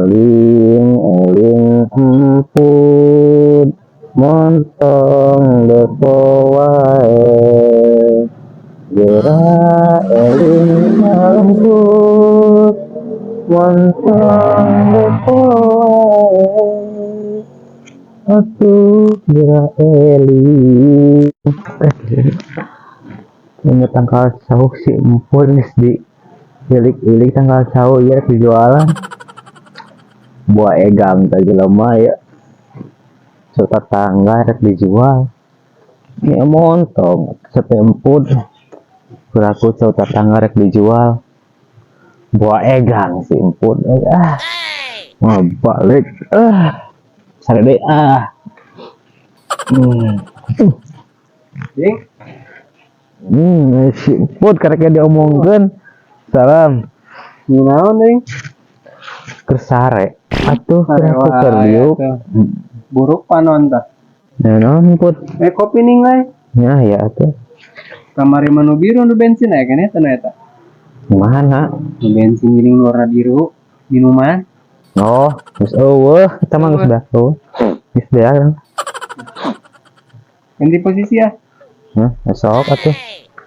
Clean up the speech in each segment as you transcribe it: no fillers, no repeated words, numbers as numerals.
Eling eling emput montong depo wae, gera eling emput montong depo wae, atuh gera eling. Ini tangkal sauh si emput geus di ilik-ilik, tangkal sauh ieu rek dijualan. Buah egang teh jelema ya. So tetangga rek dijual. Ya montong sampai emput. Piraku cau tetangga rek dijual. Buah egang si emput. Ah. Mau balik. Ah. Sare deui ah. Ding. Si emput karek diomongkeun. Salam. Naon, Ding? Keur sare. Atuh Sare keur wae keur diuk. Atuh. Buruk panon tah. Nah, naon, Put? Eh, kopi ning euy. Ya ya atuh. Kamari mah nu biru, nu bensin aya keneh teh nu eta. Mana? Nu bensin geuning nu warna biru, minuman. Oh, geus eueuh, eta mah geus beak. Eueuh. Geus beak. Ganti posisi ya. Hah, sok atuh.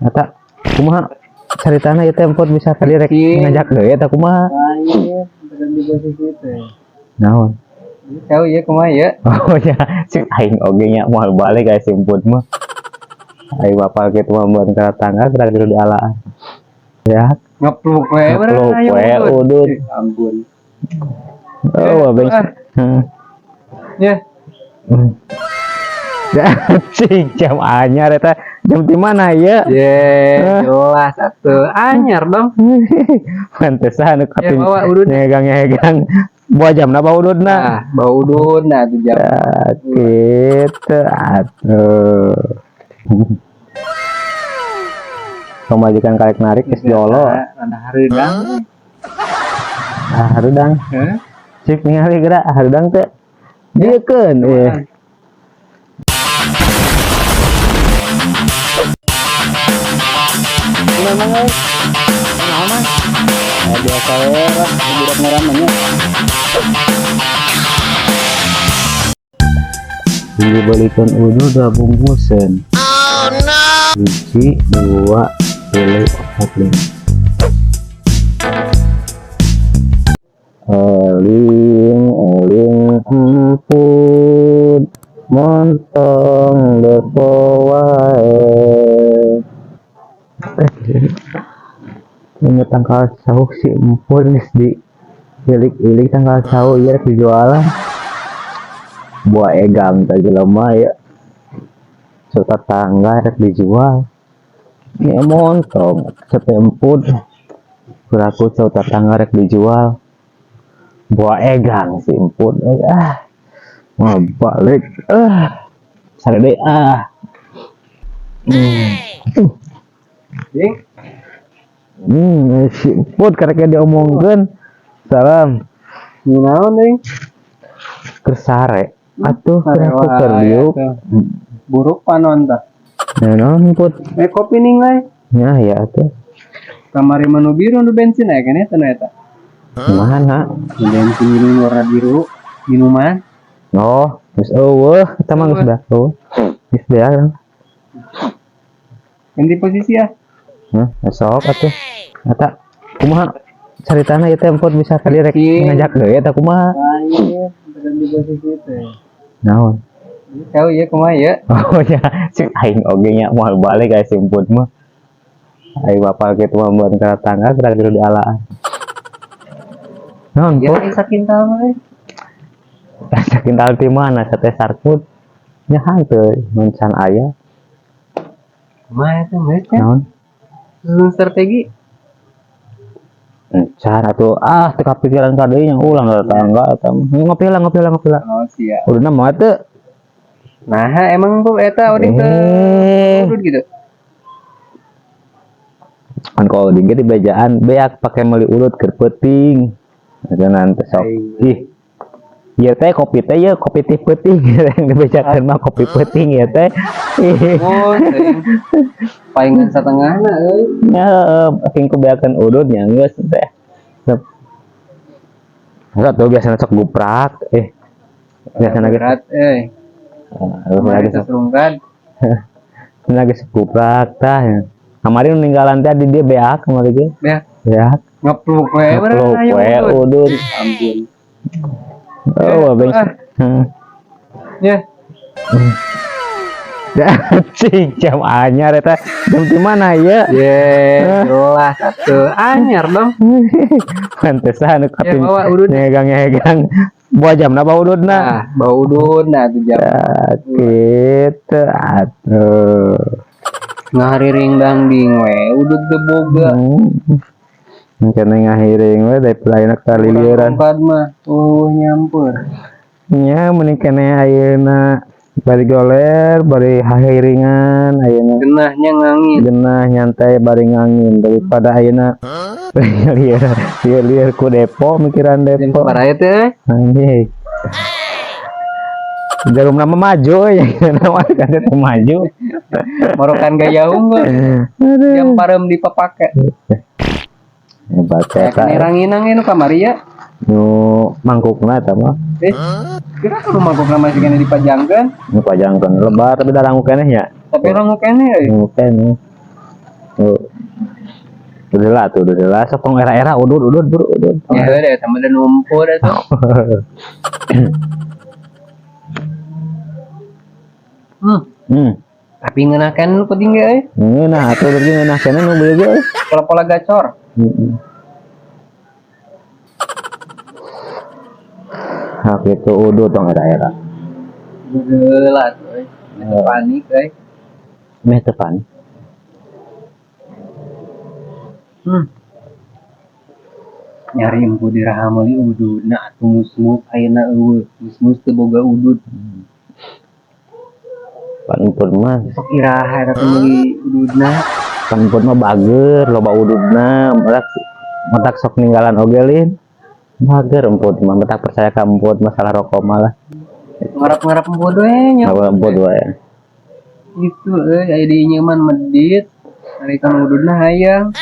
Eta kumaha caritana ieu teh, Emput, bisa tadi rek ngajak deui eta kumaha? Lain, ganti posisi teh. Naon? Tahu ya kumaha ya? Oh ya, si aing oge nya moal balik ka si Emput mah. Aing bapak kitu mah mun ka tangga geura geura dialaan. Ya, Ngepluk we. Ngepluk we, udut. Ampun. Oh, beng. Ah. Ya. Cing, jam anyar eta, jam di mana ya? Ye, jelas atuh. Anyar dong. Pantesan nu Ya, bawa udut. Ngegang-ngegang. Bawa jamna, bawa udutna. Nah, bau udut nah tuh jam. Ya, gitu atuh. Pamajikan karek narik geus jolo. Ada hareudang. Ah, hareudang. Heh. Cik ningali geura hareudang teh. Dieukeun eh. Memang euy. Naon mah? Ya, biasa we lah, budak ngaran nya. Dibelikan udud dua bungkusan. Oh no. 1, 2, 3, 4, 5. Eling eling emput montong depo wae. Ini tangkal sauh si emput geus di ilik-ilik, tangkal sauh ieu rek dijualan. Buah egang teh jelema ya. So tetangga rek dijual. Ya montong sampai emput. Piraku cau tetangga rek dijual. Buah egang si emput. Ah. Mau balik. Ah. Sare deui ah. Ding. Si emput karek diomongkeun. Salam. Naon, Ding? Keur sare. Atuh Sare keur keur wae diuk. Atuh. Buruk panon tah. Nah, naon, Put? Eh, kopi ning euy. Ya ya atuh. Kamari mah nu biru, nu bensin aya keneh teh nu eta. Mana? Nu bensin geuning warna biru, minuman. Oh, geus eueuh, eta mah geus beak. Eueuh. Geus beak. Ganti posisi ya. Hah, sok atuh. Eta kumaha caritana ieu teh, Emput, bisa tadi rek ngajak deui eta kumaha? Lain, ganti posisi teh. Naon? Tahu ya kumaha ya? Oh ya, si aing oge nya moal balik ka si Emput mah. Aing bapak kitu mah mun ka tangga geura geura dialaan. Naon, Ya, Put? sakintal mah euy. Sakintal ti mana sate sarput? Nya hanteu mun can aya. Kumaha eta mah kan? Naon? Susun strategi. Encan atuh ah, teu kapikiran ka deui nya ulang ka tangga eta mah. Ngopi lah, ngopi lah, ngopi lah. Oh, siap. Ududna moal teu? Nah, emang bu eta oding teh Eh. udud gitu. Kan kalau oding ge di bejaan beak pake meuli udud keur peuting. Eta nanti sok. Ih. Ieu teh kopi teh ieu kopi teh peuting yang dibejakeun mah kopi peuting ieu teh. Ih. Oh, teuing. Palingan satengahna euy. Ya, saking ku beakeun udud nya geus teh. Enggak tuh biasanya sok guprak biasanya gitu. Berat eh. Lagi Kemarin rungkad. Lagi sok guprak tah ya. Kemarin ninggalan teh di dia beak kemarin ge. Ya, Beak. ngepluk we Ngepluk ayo we udud. Udud. Ampun. Oh, beng. Ah. Ya, Cing, jam anyar eta. Jam di mana ya? Ye, jelas atuh. Anyar dong. Pantesan nu Ya, bawa udud. nyegang-nyegang. Bawa jamna bawa ududna. Nah, bawa udud nah tuh jam. Ya, gitu atuh. Ngahariring dangding we, udud ge boga. Mungkin ngahiring we daripada ayeuna kalilieuran. Rungkad mah tuh nyampur. Nya mending keneh ayeuna bari goler, bari hahiringan ayeuna. Genahnya ngangin. Genah nyantai bari ngangin daripada ayeuna lieur lieur ku depo mikiran Jam depo. sabaraha teh? Anjing. Jarum nama maju ya, nama kan teh maju. Morokan gaya unggul. Jam parem dipapake. Hebat Ya eta. kene ranginang nu kamari ya. Nu mangkukna eta mah. Eh, kira kalau mangkukna masih kena dipajangkeun, Nu pajangkeun lebar tapi darangu keneh nya. Tapi rangu keneh euy. Nu keneh. Tuh. Udah lah tuh, udah lah. Sok tong era-era udud udud bro udud. Ya deh, sama dan numpur atuh. Tapi ngeunahkan lu penting ge euy. Ngeunah atuh berarti ngeunah keneh nu beuli ge. Pola-pola gacor. Heeh. Hak itu udud tong era-era. Geula tuh euy. Meh panik euy. Meh teu panik. Nyari empu di raha meuli ududna atuh mus-mus ayeuna eueuh. Mus-mus teu boga udud. Pan emput mah, Sok iraha eta teh meuli ududna. Pan emput mah bager, loba ududna, matak matak sok ninggalan oge lin. Bager emput mah, matak percaya ka emput masalah rokok mah lah. Ngarap-ngarap emput we nya. Ngawa emput wae. Gitu euy, aya di nyaman medit. Narikan ududna hayang.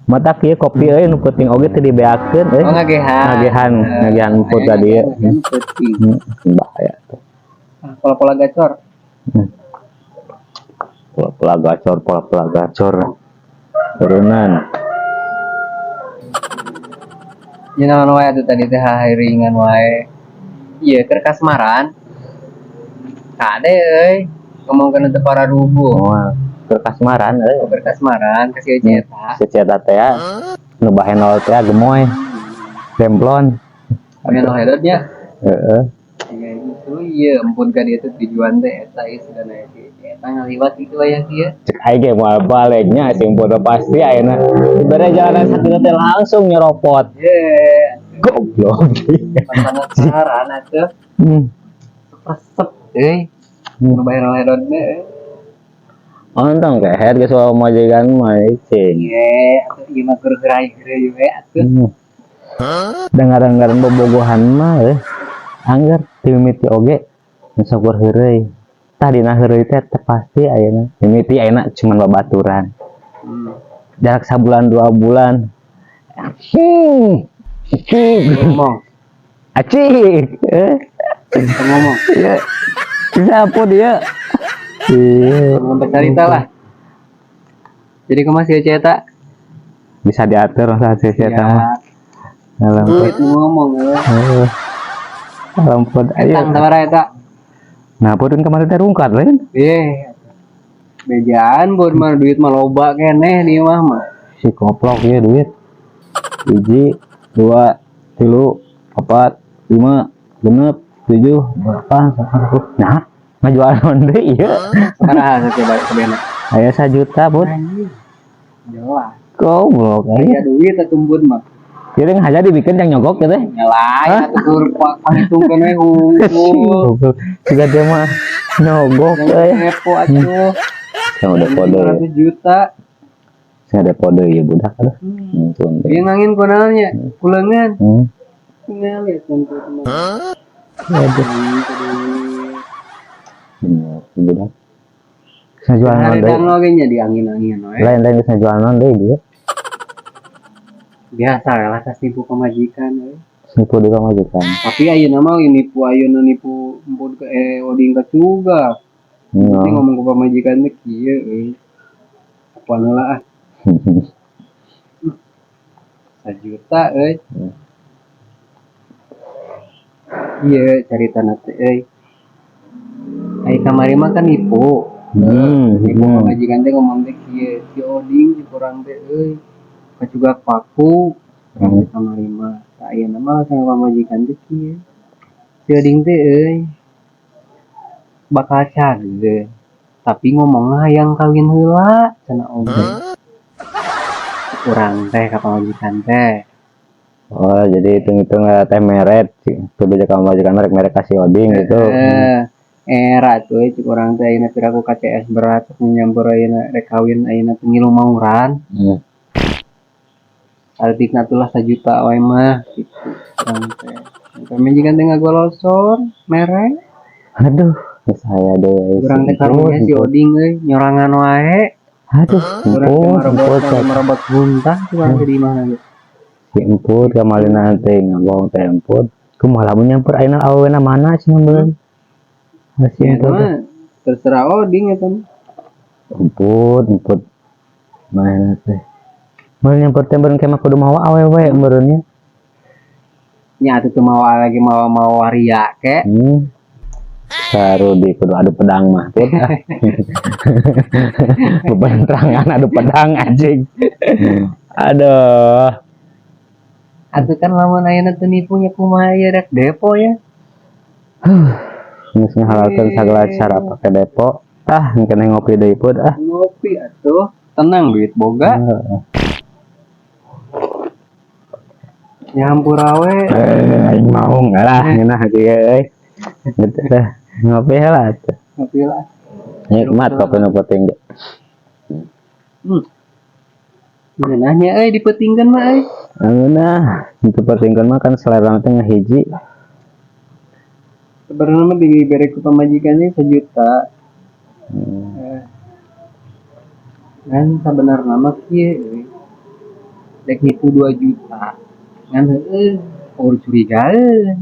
Matak ieu kopi euy nu penting oge teu dibeakeun euy. Oh, ngagehan. Ngagehan, ngagehan emput tadi ya. Ngagehan penting. Bahaya tuh. Ah, pola-pola gacor. Pola-pola gacor, pola-pola gacor. Turunan. Ya naon wae atuh tadi teh hahiringan wae. Iya, keur kasmaran. Kade euy, ngomongkeun teu para rubuh. Oh, keur kasmaran euy. Keur kasmaran ka si Ceta. Si Ceta teh ya, nu bahenol teh gemoy. Demplon. Bahenol hedot nya. Heeh. Iya itu iya ampun ka dieu teh tujuan teh eta ieu sudah naik si Ceta ngaliwat gitu aya kieu. Cek aing ge moal baliknya sing bodoh pasti ayeuna. Dibere jalanan sakitu teh langsung nyeropot. Ye, Goblok. penasaran atuh. Resep euy. Nu bahenol hedot teh. Ontong kehed geus bawa majikan mah cing. Ye, atuh ieu mah keur geuray-geuray we atuh. Dengar-dengar bobogohan mah euy. Angger ti mimiti oge nu sok heureuy. Tah dina heureuy teh teu pasti ayeuna. Mimiti ayeuna cuman babaturan. Jarak sabulan 2 bulan. Acik. Ngomong. Acik. Ngomong. Iya. Siapa dia? Iya. Ngomong cerita lah. Jadi kumaha si Ceta? Bisa diatur masa si Ceta mah. Dalam Duit ngomong euy. Heeh. Ampun, ayo. Etang sabaraha eta? Nah, pun kemarin teh rungkat lain. Eh. Bejaan buat mah duit mah loba keneh di mah mah. Si koplok ya duit. 1, 2, 3, 4, 5, 6, 7, 8, 9. Nah, ngajual naon deui ieu? Sabaraha saja sabena? Aya 1 juta, Bud. Jelas. Goblok Aya duit atuh Bud mah. Jadi ngaja dibikin yang nyogok gitu. Ya lain atuh keur pangitungkeun we hungkul. Siga dia mah nyogok euy. Kepo atuh. Yang udah kode. 500 juta. Saya ada kode ya budak aduh. Dia ngangin kunaonnya, kulengan. Tinggal ya tentu mah. Aduh. Bener, budak. Saya jual non Hari deui. dang oge nya diangin-angin we. Lain-lain geus jual non deui dia. Biasa lah kasibu pamajikan we. Nipu deui pamajikan. Tapi ayeuna mah nipu, ayeuna nipu emput ke oding ka cugak. Tapi ngomong ke pamajikan teh kieu euy. Apaan lah ah, 1 juta euy. Iya, caritana teh euy. Ai kamari mah kan nipu. Nipu pamajikan teh ngomong teh kieu, si Oding si kurang teh euy. Kacugak paku urang teh kamari mah. Tah, ayeuna mah sama pamajikan teh kieu. Si Oding teh euy bakal cager. Tapi ngomongna hayang kawin heula cenah oge. Urang teh ka pamajikan teh. Oh, jadi hitung-hitung teh meret kebijakan pamajikan merek merek kasih oding gitu. Era tuh cek urang teh ayeuna piraku KCS berat nyampur ayeuna rek kawin ayeuna teh ngilu mauran. Saeutikna tuh lah 1 juta wae mah gitu urang teh. Pamajikan teh ngagolosor mere. Aduh, saya deh. Urang teh karunya si Oding euy nyorangan wae. Aduh, Urang teh emput, marobot emput, marobot buntah urang teh di imahna ge. Si emput kamalina teh ngomong teh emput. Kumaha lamun nyamper ayeuna awewena mana cenah beureum. Si Ya emput teh. Mah terserah Oding eta mah. Emput, emput. Mana teh. Mun nyamper teh beureum ke mah kudu mawa awewe meureun nya. Nya atuh teu mawa lagi, mawa-mawa waria ke. Saru di kudu adu pedang mah put ah. Bebenterangan adu pedang anjing. Aduh. Atuh kan lamun ayeuna teu nipu nya kumaha ieu rek depo ya. Geus ngahalalkeun sagala cara pake depo. Ah, engke ngopi deui put ah. Ngopi atuh, tenang duit boga. Heeh. Nyampura we. Eh, aing mau lah ngeunah kieu euy. Gitu teh. Ngopi heula atuh. Ngopi lah. Nikmat kopi nu penting ge. Ngeunahnya euy dipeutingkeun mah euy. Ngeunah, itu pentingkeun mah kan selera teh ngahiji. Sebenarnya mah dibere ku pamajikan ge 1 juta. Eh. Ngan sabenerna mah kieu euy. Dek nipu 2 juta. Ngan heueuh ukur curigaeun.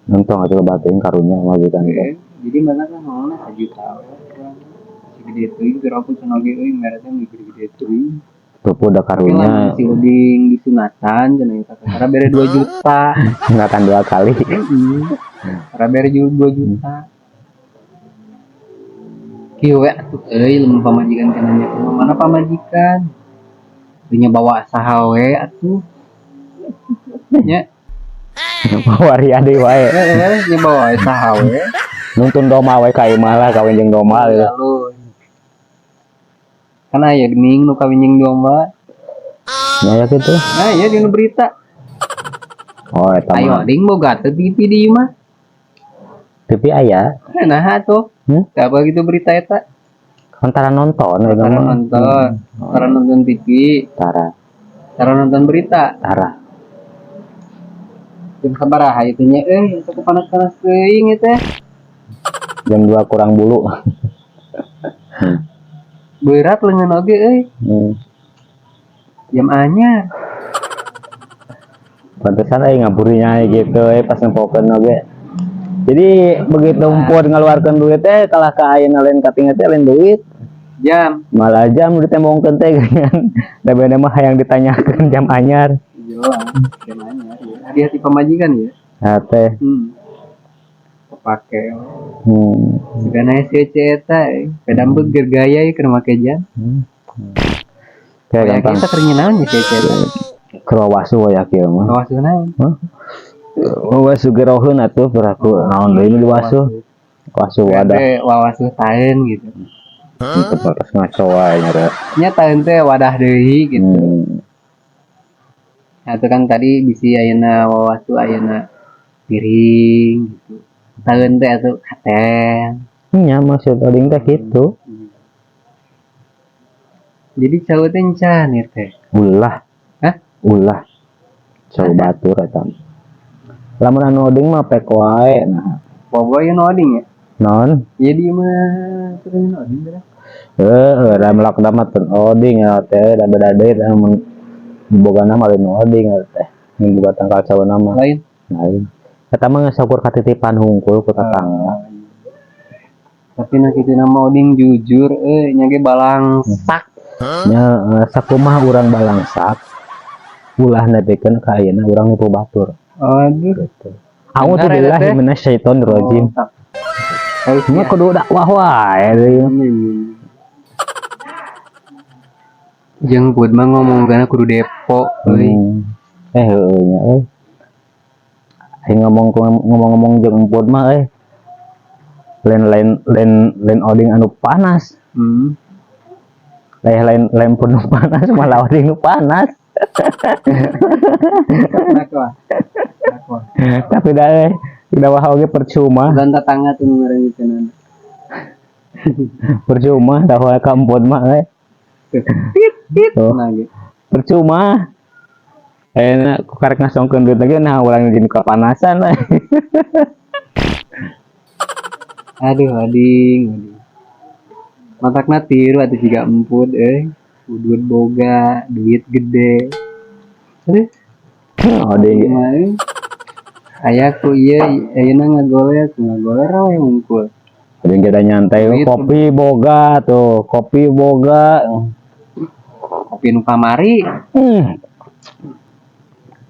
Entong atuh batin karunya pamajikan teh. Jadi mana kan ngomongna 1 juta we. Si gede teuing piraku cenah ge euy mere teh gede-gede teuing. Tuh udah Tapi lamun karunya si Uding disunatan cenah eta kakara bere 2 juta. Sunatan 2 kali. Heeh. Kakara bere 2 juta. Kieu we atuh euy lamun pamajikan teh nanya kumaha mana pamajikan. Teu nya bawa saha we atuh. Nya. Bawa ria deui wae. Heeh, nya bawa we saha we. Nuntun domba we ka imah lah kawin jeung domba gitu. Lalu. Kan aya geuning nu kawin jeung domba. Nya aya kitu. Nah, iya dina berita. Oh, eta Ayo mah. Ding boga teu TV di imah. TV aya. Eh, naha tuh? Hmm? Teu apa gitu berita eta? Kan tara nonton eta Tara mah. nonton. Tara nonton TV, Tara, tara nonton berita. Tara. Jam sabaraha ieu teh nya euy, asa panas-panas teuing ieu teh. Jam 2 kurang bulu. Berat leungeun oge euy. Jam anyar. Pantesan euy ngaburinya gitu euy pas nempokeun oge. Jadi begitu emput ngeluarkeun duit teh kalah ka ayeuna lain katingal teh lain duit. Jam. Malah jam ditembongkeun teh geuningan. Da beda mah hayang ditanyakeun jam anyar. Jelas, jam anyar ya. Hadiah ti pamajikan ya. Nah teh. Kepake. Segana si Ece eta euy. Beda beger gaya ieu keur make jam. Kayak Kayak gampang. kita keur naon nya si Ece eta? Keur wawasu we kieu mah. Wawasu naon? Hah? Wawasu geroheun atuh peraku naon deui nu diwasuh. Wasu wadah. Teh wawasu taeun gitu. Itu pas ngaco wae nya teh. Nya taeun teh wadah deui gitu. Nah, itu kan tadi bisi ayeuna wawasu ayeuna piring gitu. Taeun teh atuh katel. Nya maksud oding teh kitu. Jadi cau teh encan ieu teh. Ulah. Hah? Ulah. Cau batur eta. Lamun anu oding mah pek wae nah. Bobo ieu nu oding ya? Non? Jadi mah terus nu oding teh. Heeh, da melak mah teu oding ya teh, da beda deui lamun bogana mah lain nu oding ya teh. Mun boga tangkal cauna mah. Lain. Lain. Eta mah geus saukur katitipan hungkul ku tetangga. Tapi nah kitu nama Oding jujur euy, nya ge balangsak. Nya sakumaha urang balangsak, ulah nepikeun ka ayeuna urang nipu batur. Aduh. Gitu. A'udzubillahi Bener, eta teh. minasyaitonirrajim. Oh, tak. Harus Mah kudu dakwah wae deui. Jeung Pud mah ngomong kana kudu depo euy. Eh, heueuh nya euy. Aing ngomong-ngomong jeung Emput mah euy. Lain lain lain lain Oding anu panas. Lain lain lain pun nu panas, malah Oding nu panas. Dakwah. Dakwah. Tapi dah euy, dakwah oge percuma. Bukan tetangga tuh ngaran gitu. Percuma dakwah ka Emput mah euy. Tit tit. Tuh. Nah, gitu. Percuma. Ayeuna ku karek ngasongkeun duit lagi, nah urang jeung kepanasan euy. Aduh, Oding, Oding. Matakna tiru atuh jiga Emput euy. Duit boga, duit gede. Aduh, Oding. Kumaha euy? Aya ku ieu ayeuna ngagoler, ngagoler we hungkul. Oding kita nyantai. Duit. Kopi boga tuh, kopi boga. Kopi nu kamari.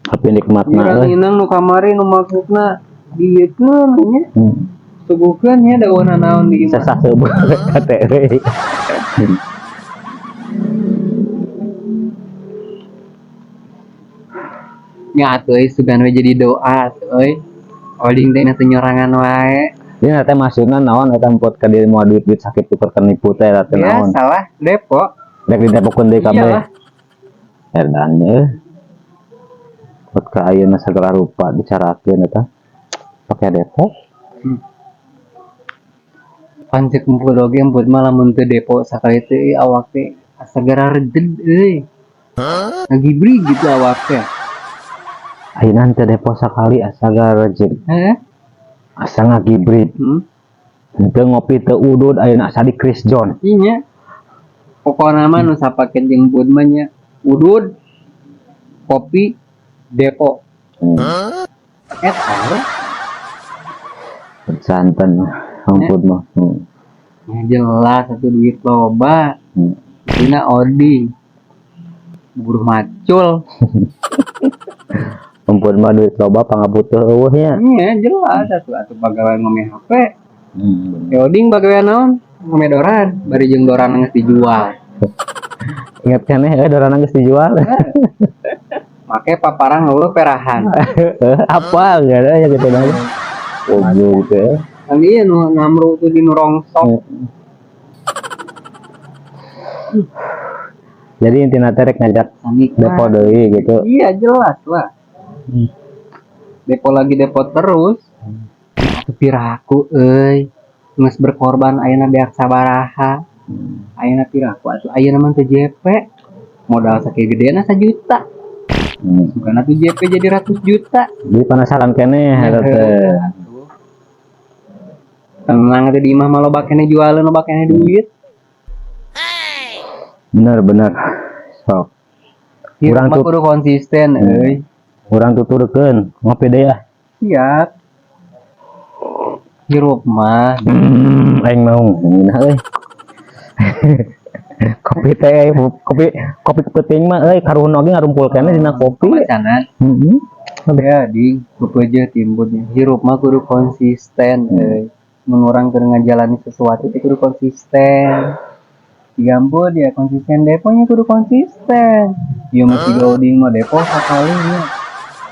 Tapi nikmatna Urang euy. inang nu kamari nu maksudna dieukeun nya. Suguhkeun nya da eueuh naon di imah. Sesah seubeuh kate euy. Nya atuh euy, sugan we jadi doa atuh euy. Oding teh teu nyorangan wae. Ini teh maksudna naon eta Emput ka dieu moal duit-duit sakit tuker kenipu teh eta teh Ya naon? salah depo. Rek ditepokeun deui kabeh. Iyalah. Edan euy. Pot ka ayeuna sagala rupa dicarakeun eta. Pake depo. Pan ceuk Emput oge, Emput mah lamun teu depo sakali teh euy, awak teh asa gararedeg euy. Ngagibrig gitu awak teh. Ayeuna teu depo sakali asa garejeg. Heeh. Asa ngagibrig. Teu ngopi teu udud ayeuna asa di Chris John. Iya. Pokona mah nu sapaket jeung Emput mah nya udud, kopi, depo. Eta we. Santen Emput mah. Ya jelas atuh duit loba. Dina Oding. Buruh macul. Emput mah duit loba pangabutuh eueuh nya. Iya jelas atuh, atuh pagawean ngome HP. Ya Oding pagawean naon? Ngome doran, bari jeung doran geus dijual. Ingat keneh euy doran geus dijual. Make paparang eueuh perahan. Apa enggak ada ya gitu dah. Goblok gitu ya. Kan iya nu ngamru tuh di nu rongsok. Jadi intina teh rek ngajak depo deui gitu. Iya jelas lah. Depo lagi depo terus. Atuh piraku euy. Geus berkorban ayeuna beak sabaraha. Ayeuna piraku atuh ayeuna mah teu JP. Modal sakieu gedena sajuta. Sugana tuh JP jadi ratus juta. Jadi penasaran keneh eta teh. Tenang atuh di imah mah loba keneh jualeun, loba keneh duit. Bener bener. Sok. Hirup Urang mah tuh kudu konsisten euy. Urang tuturkeun ngopi deui ah. Siap. Hirup mah. Aing mau ngeunah euy. Kopi teh, kopi kopi peuting mah euy karuhun oge ngarumpul keneh dina kopi. Macanan. Heeh. Ya ding, bepeje timbunnya. Hirup mah kudu konsisten euy. Mun urang keur ngajalani sesuatu teh kudu konsisten. Digampun ya konsisten deponya kudu konsisten. Ieu mah siga Oding mah depo sakali nya.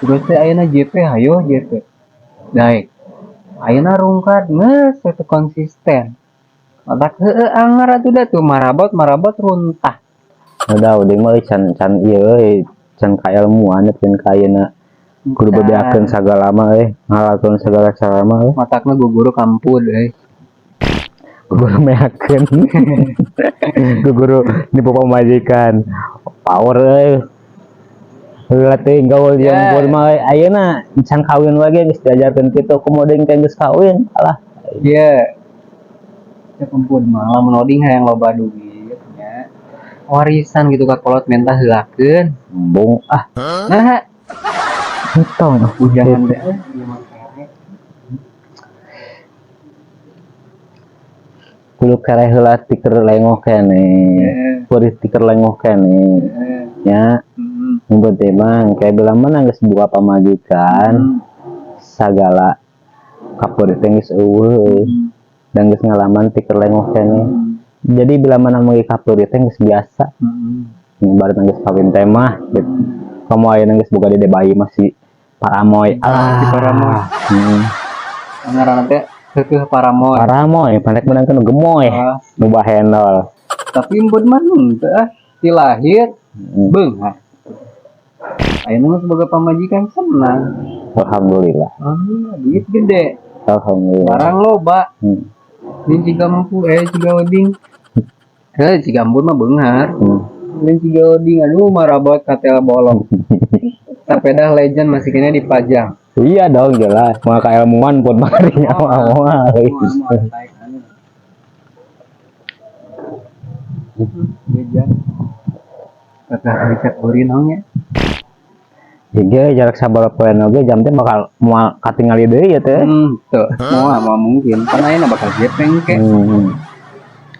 Terus teh ayeuna JP hayo JP. Daek. Ayeuna rungkad geus teu konsisten. Matak heueuh anger atuh da tuh marabot marabot runtah. Udah Oding mah can can ieu euy, can kailmuan can ka ayeuna kudu bebeakeun sagala mah euy, ngalakeun segala cara mah euy. Matakna guguru kampud euy. Guguru meakeun. Guguru nipu pamajikan. Power euy. Heula teuing gaul jeung Emput mah euy. Ayeuna can kawin wae geus diajarkeun kitu kumaha deui teh geus kawin alah. Iya. Cek Emput mah lamun Oding hayang loba duit nya. Warisan gitu ka kolot menta heulakeun. Embung ah. Nah. Entong. Bujangan teh ieu mah kere. Kudu kere heula tiker lengoh keneh. Kudu tiker lengoh keneh. Nya, nu penting mah kayak bilang mana geus buka pamajikan, sagala kapur teh geus eueuh dan geus ngalaman tiker lengoh keneh. Jadi bila mana meuli kapur teh geus biasa. Ibarat geus kawin teh mah gitu. Kamu ayeuna geus boga dede bayi masih paramoy. Si paramoy. Ngaranna teh keukeuh paramoy. Paramoy, pandek meunangkeun nu gemoy. Nu bahenol. Tapi embun mah henteu ah. Ti lahir beunghar. Ayeuna mah sebagai pamajikan senang. Alhamdulillah. Alhamdulillah duit gede. Alhamdulillah. Barang loba. Lain ciga mampu ciga oding. Ciga embun mah beunghar. Lain ciga oding aduh marabot katel bolong. Sepeda legend masih kena dipajang. Iya dong jelas. Mau keilmuan pun mari Oh, awal. Mau naik anu. Legend. Kata bisa urin nya. Jadi jarak sabar poe oge jam teh bakal moal katingali deui ya teh. Tuh, moal moal mungkin. Kan ayeuna bakal gepeng ke.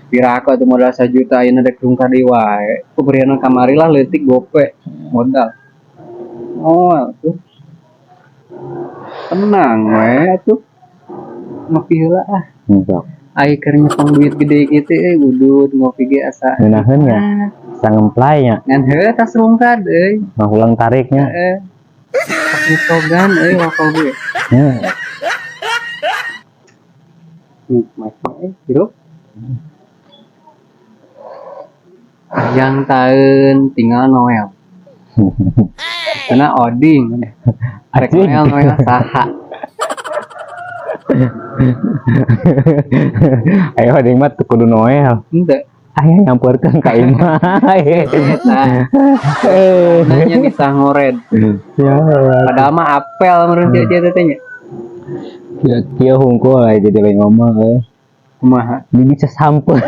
Piraku atuh modal 1 juta ayeuna rek rungkad deui wae. Pemberian kamari lah leutik gope modal. Oh, tuh. Tenang we atuh. Ngopi heula ah. Sok. Ai keur nyepeng duit gede kitu euy udud ngopi ge asa. Ngeunaheun nya. Sangemplay nya. Ngan heuh tas rungkad euy. Ulang tariknya. Heeh. Tas nitogan euy rokok ge. Nikmat euy hirup. Yang tahun tinggal Noel. Karena oding. Rek Noel Noel saha. Ayo oding mah kudu Noel. Henteu. Aya nyamperkeun ka imah. Nah. Nanya di Sangored. Ya. Padahal mah apel meureun sia teh nya. Kieu hungkul aya jadi lain ngomong euy. Kumaha? Jadi bisa samper.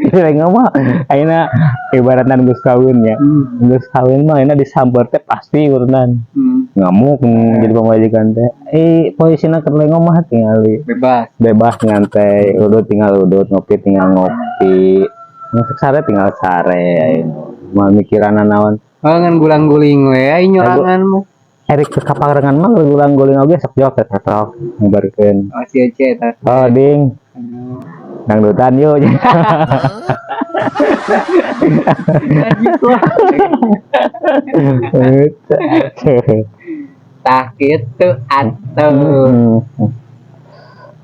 Jadi lain ngomong ayeuna ibaratna geus kawin ya. Geus kawin mah ayeuna disamper teh pasti urunan. Ngamuk jadi pamajikan teh. Posisina keur lain ngomong tingali. Bebas. Bebas nyantai, udut tinggal udut, ngopi tinggal ngopi. Masuk sare tinggal sare ayeuna. Moal mikiranna naon. Oh, ngan gulang-guling we ai nyorangan mah. Erik ke kaparengan mah gulang-guling oge sok jawab teh tok ngabarkeun. Oh, si Ece eta. Oh, ding. Dangdutan yuk. Tah kitu atuh.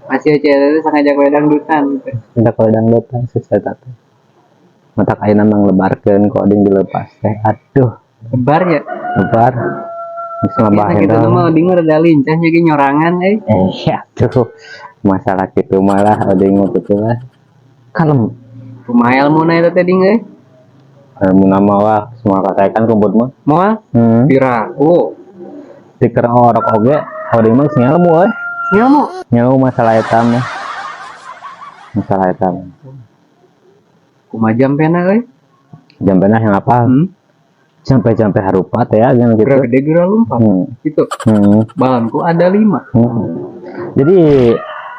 Masih Ece eta sengaja kowe dangdutan gitu. Sengaja kowe dangdutan si eta teh. Matak ayeuna mah ngelebarkeun ku oding dilepas teh. Aduh. Lebar ya? Lebar. Bisa Kita nambah gitu dong. mah oding rada lincah jadi nyorangan euy. Ya tuh. Masalah kitu malah oding mah kitu lah. Kalem. Kumaha ilmuna eta teh ding euy? Ilmu nama wah semua katakan kumpul mah. Moal? Piraku. Tiker orok oge oding mah geus ngelmu euy. Ngelmu? Ngelmu masalah eta mah. Masalah eta mah. Kumaha jampena euy? Jampena yang apa? Sampai-sampai harupat ya, jangan gitu. Geura gede geura lompat. Gitu. Balonku ada 5. Jadi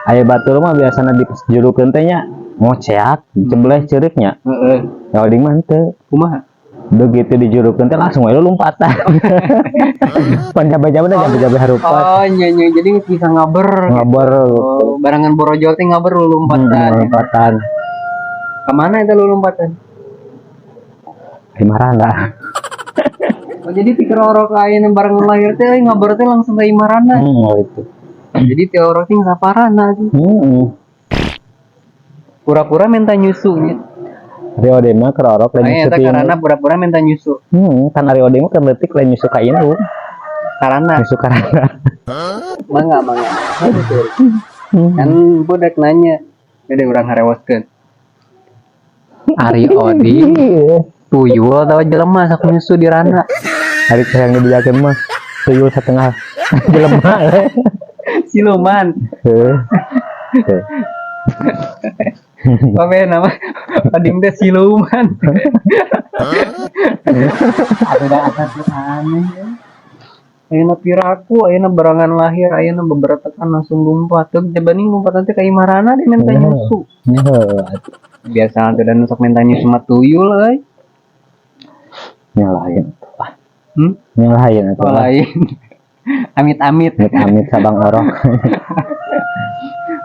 aya batur mah biasana dijurukeun teh nya ngoceak, jembleh ceuriknya. Heeh. Ya oding mah henteu. Kumaha? Begitu dijurukeun teh langsung we lompatan. Pan jampe-jampe teh jampe-jampe harupat. Oh, nya nya jadi geus bisa ngaber. Ngaber. Oh, barengan borojol teh ngaber lulumpatan. Lompatan. Ka mana eta lulumpatan? Di Maranda. Oh, jadi ti orok ayeuna bareng lahir teh ngabar teh langsung ka Imarana. Itu. Jadi ti orok teh saparana sih. Pura-pura minta nyusunya. Ari Ode mah keur orok lain nyusu eta karena pura-pura minta nyusu. Kan Ari Ode mah keur leutik lain nyusu ka indung. Karena. Nyusu karana. Mangga, mangga. Kan budak nanya. Beda urang harewoskeun. Ari Odi tuyul atau jelema sok nyusu di rana. Ari yang dibejakeun mah tuyul setengah jelema. Siluman. Heeh. Apa nama? Oding teh siluman. Ada asal aneh. Ayeuna piraku, ayeuna barangan lahir, ayeuna beberatakan langsung lompat. Teu jabani lompat nanti ka imarana dia minta nyusu. Biasa teh dan sok minta nyusu mah tuyul euy. Nya lain. Hmm? Nya lain atuh. Oh, lain. Amit-amit. Amit-amit sabang orok.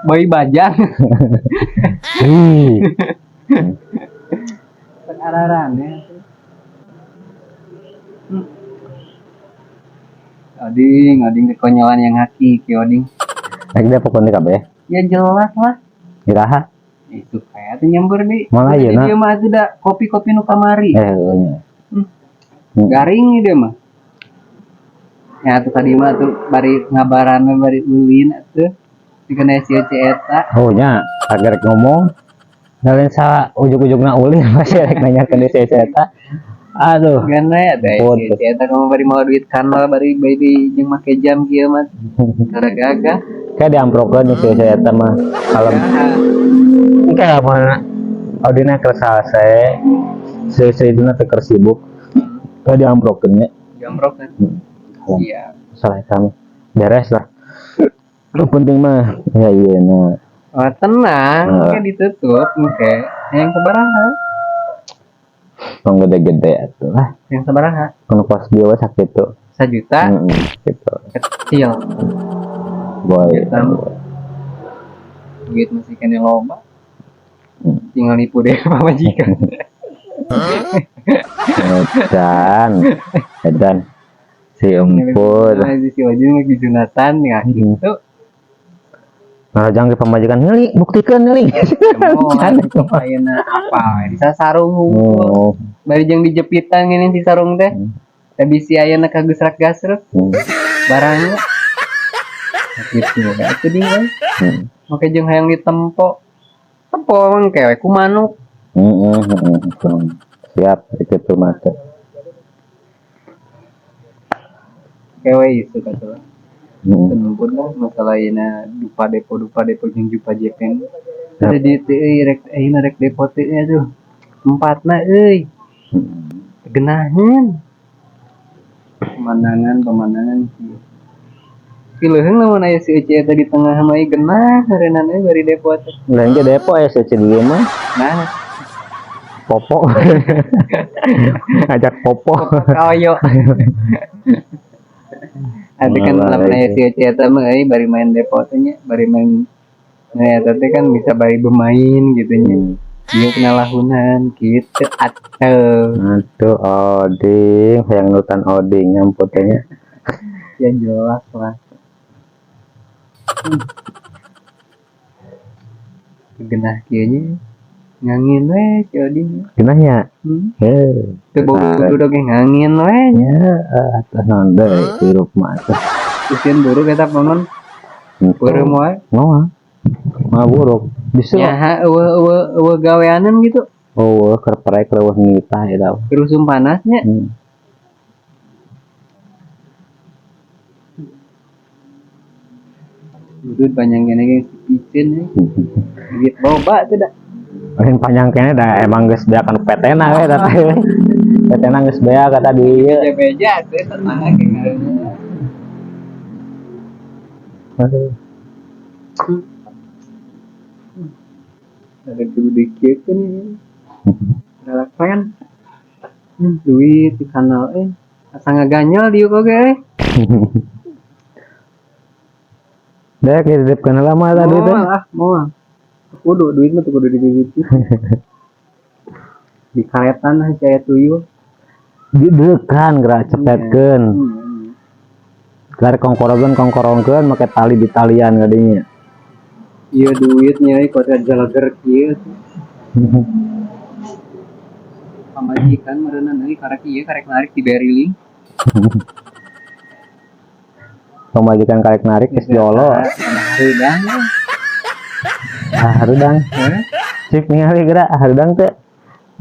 Bayi bajang. Ih. Araran ya. Oding, oding kekonyolan yang hakiki, oding. Rek dia pokoknya kabeh. Ya jelas lah. Iraha. Itu kayak tuh nyamber di. Malah ieu na. Dia mah atuh da kopi-kopi nu kamari. Nya. Garing dia mah. Ya tuh tadi mah tuh bari ngabaran bari ulin atuh. Dikena si Ece eta. Oh nya, agar rek ngomong. Lain sa ujug-ujugna ulin pasti rek nanya ke si Ece eta. Aduh. Gana ya da Ampun. si Ece eta kamu bari mau duit kanal bari bari jeung make jam kieu mah. Gara gagah. Kayak diamprokeun si Ece eta mah. Kalau kayak mana Audina keur salse, si Ece itu teh keur sibuk. Kayak diamprokeun nya. Jamrok kan. Iya. Salah eta mah. Beres lah. Lu penting mah ya iya nah. Oh, tenang, Heeh. kayak ditutup oke. Yang sabaraha? Tong gede-gede atuh lah. Yang sabaraha? Kono kos dia we sakitu. 1 juta Gitu. kecil. Boy. Juta. Duit masih kena loba. Tinggal nipu deh pamajikan. Edan. Edan. Si empur. Si Ojin nggak disunatan ya gitu. Nah, jangan ke pamajikan ngeuli, buktikan ngeuli. Mau ayeuna apa? Bisa sarung hungkul. Oh. Bari jeung dijepitan ngene si sarung teh. Tapi si ayeuna kagesrak gasruk barangnya. Gitu ya atuh ding euy. Make jeung hayang ditempo. Tempo mah kewe ku manuk. Siap itu tuh mata. Kewe isu kata. Tenumpun lah masalah ayeuna dupa depo jeung jupa jepen. Ada di teh euy rek ayeuna rek depo teh atuh. Empatna euy. Genaheun. Pemandangan kieu. Pileuheung lamun aya si Ece eta di tengah mah genah ngareunana euy bari depo teh. Lain ge depo aya si Ece di dieu mah. Nah, Popo. Ngajak popo. Kaoyo. Ada kan lamun aya si Ece eta mah euy bari main depo teh nya, bari main. Nah, eta teh kan bisa bari bermain gitu nya. Ieu kena lahunan gitu atuh. Aduh, oding, hayang nutan oding nyamput teh nya. Ya jelas lah. Genah kieu nya. Ngangin we si oding. Genah nya. Heuh. Teu boga kudu oge ngangin we. Ya, atuh naon deui hirup mah atuh. Usieun buruk eta panon. Beureum wae. Moal. Mah buruk. Bisa. Nyaha eueuh gaweanan gitu. Oh, keur prek leuweuh ngitah eta. Gerusum panasnya. Duit panjang kene ge piceun euy. Duit loba teh da. Lain panjang kene da emang geus beak anu PT-na we eta teh. PT-na geus beak kata di ieu. Beja-beja teh tetangga ge ngareuneuh. Aduh. Ada kudu dikieukeun ieu. Keren. Duit di kanal asa ngaganyel diuk oge euy. Dek dititipkeun heula mah eta duit teh. Moal ah, moal. Kudu duit mah teu kudu dititipkeun. Di karetan lah si aya tuyul. Dideukeun geura cepetkeun. Geura kongkorongkeun make tali di talian kadinya. Iya duitnya euy kota jalager kieu. Pamajikan meureunna euy karek ieu karek narik di beriling. Pamajikan karek narik geus jolo. Hareudang. Ah, hareudang. Heh? Cik ningali geura hareudang teh.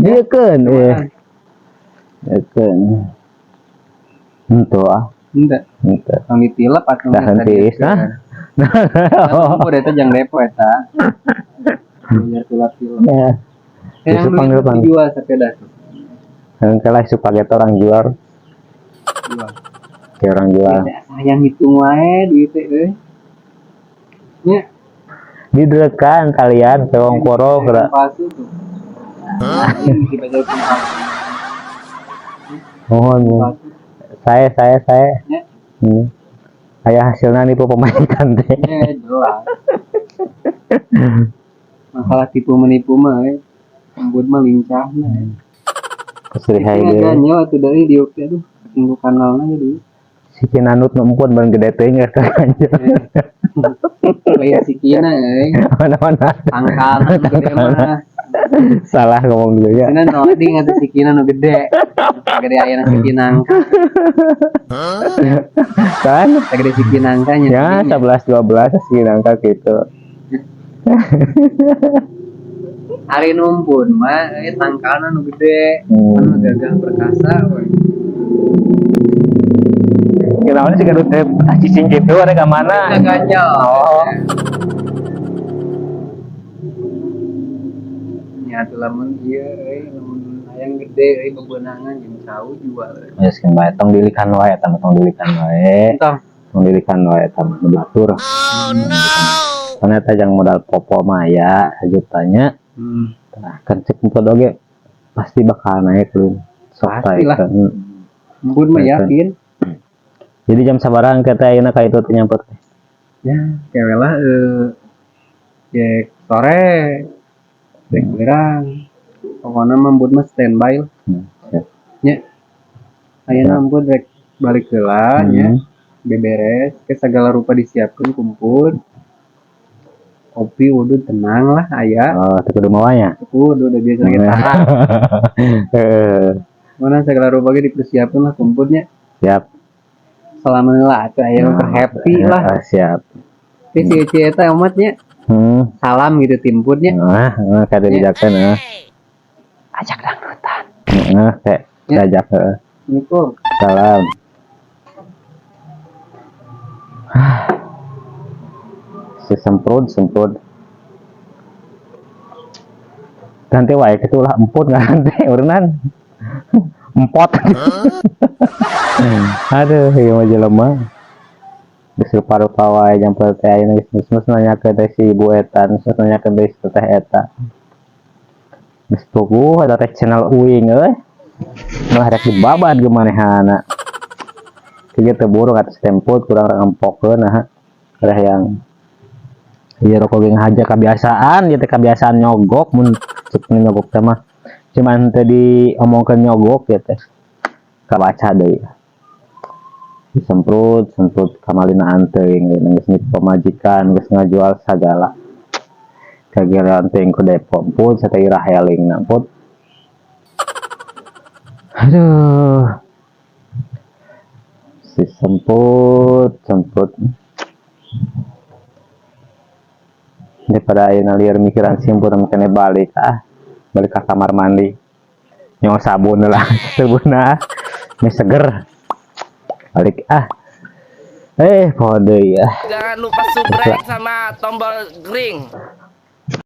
Dieukeun euy. Dieukeun. Henteu ah. Henteu. Henteu. Tong ditilep atuh Dah henteu is, nah. Nah, eta jang depo eta. Biar tilap-tilap. Ya. Yang Isuk panggil duit panggil. dijual sepeda tuh. Yang kalah isuk pakai orang jual. Jual. Kayak orang jual. Sayang hitung wae duit teh euy. Nya. Didrekan kalian tewong koro geura. Palsu tuh. Ini dibaca palsu. Mohon. Palsu. Saya. Nya. Aya hasilna nipu pamajikan teh. Ya jelas. Masalah tipu menipu mah euy. Embut mah lincahna. Keseri hae Ini deui. nanya waktu dari diuk teh aduh tunggu kanalna jadi. Si Kinanut nu empun bareng gede teuing geus kaganjel. Lain si Kina euy. Mana-mana. Tangkalna nu gede mah. Salah ngomong dulu ya. Kina nu oding atuh si Kina nu gede. Gede ayana si Kinangka. Kan? Gede si Kinangka nya. Ya, 11 12 si Kinangka gitu. Ari numpun mah euy tangkalna nu gede. Anu gagah perkasa we. Kenapa sih kalau teh cicing gitu ada ke mana? Ganjel. Oh. Nya atuh lamun ieu euy lamun hayang gede euy bebenangan jeung cau jual. Ya sih bae tong dilikan wae eta mah tong dilikan wae. Tong. Tong dilikan wae eta mah nu batur. Oh no. Soalnya eta jang modal popo mah aya sajutanya. Nah, kan cek emput oge pasti bakal naik lun. Sok Pastilah. taekeun. Embun mah yakin. Jadi jam sabaraha engke teh ayeuna ka itu teh nyampur teh? Ya, kewe lah jek sore. Jek berang. Pokoknya mah embun mah standby lah. Siap. Nya. Ayeuna embun rek balik heula nya. Beberes, ke segala rupa disiapkeun kumpul. Kopi udud tenang lah aya. Oh, teu kudu mawa nya. Kudu udah biasa kita. Heeh. Mana segala rupa ge dipersiapkeun lah kumpulnya. Siap. Selama lah atuh aya nu happy lah. Siap. Tapi si Eci eta umatnya. Salam gitu timputnya. Nah, kade dijakeun heeh. Ajak dangdutan. Heeh, kayak Ya. diajak heeh. Assalamualaikum. Salam. Si semprot. Ganti wae kitu lah emput ganti urunan. Empot. Aduh, ieu mah jelema. Geus rupa-rupa wae nyampeur teh ayeuna geus geus nanyakeun teh si ibu eta, geus nanyakeun deui si teteh eta. Geus puguh eta teh channel uing euy. Malah rek dibabad ge manehana. Kieu teh burung atas tempot kurang empokeun nah. Reh yang ieu rokok ge ngahaja kebiasaan, ieu teh kebiasaan nyogok mun cek nyogok teh mah. Cuman teh diomongkeun nyogok ieu teh. Kabaca deui. Disemprot, semprot kamalinaan teuing geus nipu pamajikan, geus ngajual sagala. Kagiran teuing ku depo pun sateh irah helingna put. Aduh. Si semput, semput. Daripada ayeuna lieur mikiran simput kene balik ah. Balik ke kamar mandi. Nyawa sabun lah, sabunna. Meh seger. Balik ah. Poho deui ah. Jangan lupa subrek sama tombol ring.